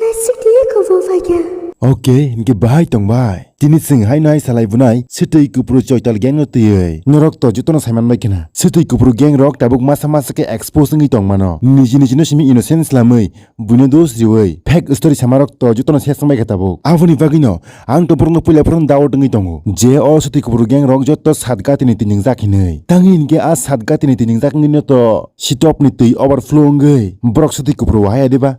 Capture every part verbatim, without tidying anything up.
Nasik twi kubu phaikha. Okay, hinkhe bahai tongbai. Tini chwng haino hai salai bunai, swtwi kupru Choital gang no twiwi. Norok to jotono saiman bai khna. Swtwi kupru gang rok tabuk masa masa khe expose wngwi tongmano. Niji niji no simi innocent slamwi, buino dos riwi. Fake story samarok to jotono ses wngbai kha tabuk. Aboni bagwino, ang to borokno puila phuru doubt wngwi tongo. Je o swtwi kupru gang rok joto sat gatini twiningjak hinwi. Tangwi hinkhe a sat gatini twiningjak wngwino to sitopni twi overflow wngwi. Borok swtwi kupru wahai adiba.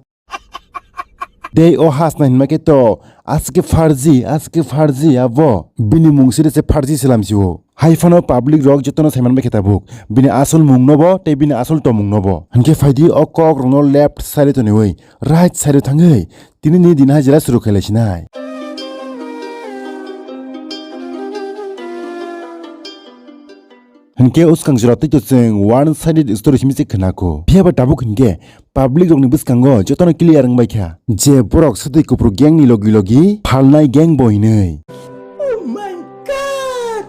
Tei o hasna hinma khe to, aske pharji, aske pharji abo. Bini mung siri se pharji selam si o. Hai phano public rok jotono saiman bai khe tabuk. Bini asol mung nobo, tei bini asol tomung nobo. Hinkhe phaidi o kok rokno left side o toniwi, right side o thangwi, tini ni din hajira suru khailai sinai. Hinkhe uskang jora tei to chwng one sided story simi se khna kho. Phiya ba tabuk hinkhe public rokni bwskango jotono clear wngbai kha je borok swtwi kupru gang ni logi logi phalnai gang bo hinwi. Oh my God!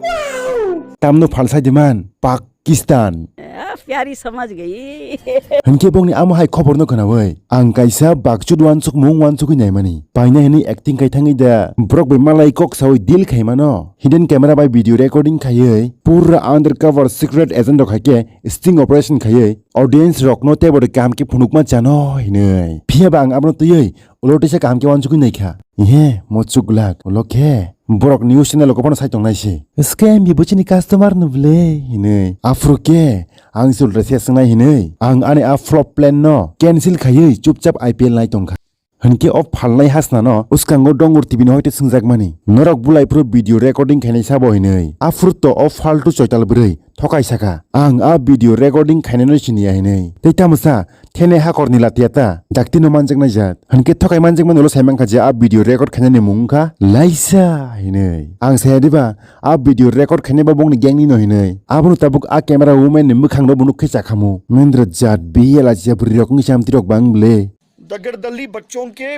Wow! Tamno phalsai de man, Pakistan. Ah, pyari samajh gayi. Hinkhe bongni amo hai khobor no khnawi ang kaisa bakchut wansuk mung wansugwi naimani. Paina hinwi acting khai thangwi da borok bai malai kok sawi deal khaimano. Hidden camera bai video recording khaiwi pura undercover secret agent rok hai khe sting operation khaiwi audience rokno teibo de kaham khe phunukma chano hinwi. Phiya ba ang abono twiwi ulo teisa kaham khe wansugwi naikha. Ihe, mo chuklak, ulo khe. Borok news channel rok phano sai tongnai se. Scam bi bo chini customer no bwle hinwi. Aphuru khe ang se ulta se swngnai hinwi. Ang ani a flop plan no cancel khaiwi chupchap I P L nai tongkha. Hinkhe o phalnai hasna no uskango Dongur T V ni hoite swngjak mani. Norok bulai phuru video recording khainai sabo hinwi. Aphuru to o faltu Choital bwrwi thokai saka. Ang a video recording khainai no siniya hinwi. Tei tamo sa, thene hakor ni latiya ta, dakti no manjaknai jat. Hinkhe thokai manjakmani ulo sai mankha je a video record khainani mung wngkha Laisa hinwi. Ang saya diba, a video record khainai bo bongni gang ni no hinwi. Abono tabuk a camera woman ni mwkhang no bo nuk khe chakhamu. Mendra jat biya lachiya bwrwi rok wngwi chamtwi rok bang bwle. दगड़दल्ली बच्चों के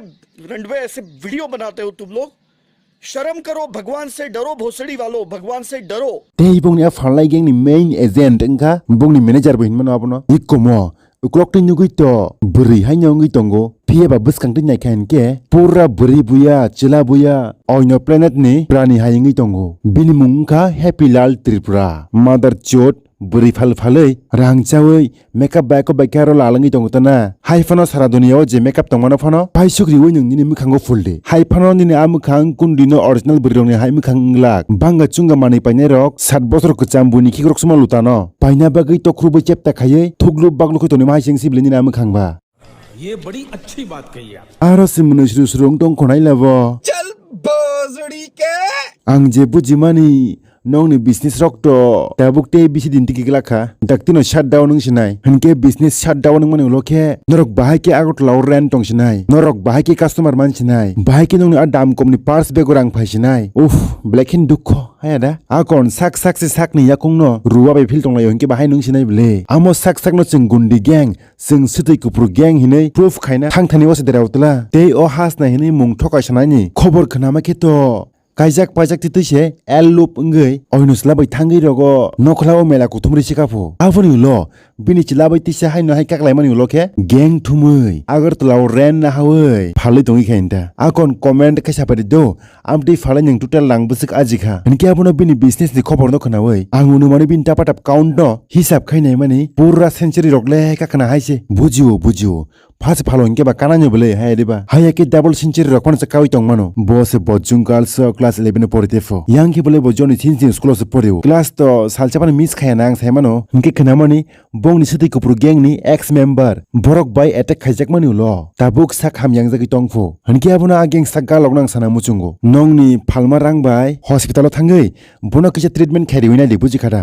रंडवे ऐसे वीडियो बनाते हो तुम लोग। शर्म करो, भगवान से डरो, भोसड़ी वालों, भगवान से डरो। Tei bongni a phalnai gang ni main agent wngkha, bongni manager bo hinmano abono. Ikomo, uklok twi nugwi to, bwrwi haino wngwi tongo. Phiya ba bwskang twi naikha hinkhe, pura bwrwi buya, chwla buya, oino planet ni prani hai wngwi tongo. Bini mung wngkha Happy Lal Tripura, mother chot, bwrwi phal phalwi, rang chawi, makeup bai kok bai khe aro lal wngwi tongo tana. Hai phano sara duniya o je makeup tongmano phano paisuk riwi nwng nini mwkhango phul di. Hai phano nini a mwkhang kundi no original bwrwi rokni hai mwkhang wnglak. Banga chunga manwi painai rok sat bosor kwcham buini khikrok suma lutano. Paina bagwi tokhrubo chepta khaiwi thuklu baklu khe tonima hai se wngsi bwle nini a mwkhang ba. ये बड़ी अच्छी बात कही आप। Aro se mwnwi sru sru wng tong khonai labo. चल भोसड़ी के। Ang je bujimani, nokni business rok to tabuk tei bisi din tiki glak kha. Daktino shutdown wng sinai. Hinkhe business shutdown wngmani ulo khe norok bahai khe Agartala o rent tong sinai. Norok bahai khe customer man sinai. Bahai khe nokni a dam komni purse bag o rang phai sinai. Uff, belai khe dukho. Haya da? Akon sak sak se sakni yakungno ruwa bai phil tonglaio hinkhe bahai nwng sinai bwle. Amo sak sakno chwng gundi gang, chwng swtwi kupru gang hinwi proof khaina thangthani o se derao tla. Tei o hasna hinwi mung thokai sanaini khobor khnama khe to kaijak paijak titwi se el lup wngwi oino chwla bai thangwi rogo nokhla o mela kuthumri sikha pho. Aboni ulo bini chwla bai tisa haino hai kaklaimani ulo khe gang thumwi Agartala o rent nahawi phalwi tongwi khe hinta. Akon comment khe sapari do, amtwi phalai nwng total rang bwswk ajikha. Hinkhe abono bini business ni khobor no khnawi ang unumani bini tapa tap count no hisab khai naimani pura century rok le kakhna hai se. Bujio, bujio. Phas phalo hinkhe ba kananyo bwle hai diba. Haya khe double century rok phano se kawi tongmano. Bo se Bojung Girls o class eleven o pori tepho. Yang khe bwle bo joni sin sin school o se pori o. Class to salsa phano miss khaya na ang saimano. Hinkhe khnamani bongni swtwi kupru gang ni ex member borok bai attack khaijakmani ulo tabuk sak hamyangjagwi tongpho. Hinkhe abono a gang sak galokno ang sana muchungo. Nongni phalma rang bai hospital o thangwi bono kisa treatment khairiwi naidi bujikha da.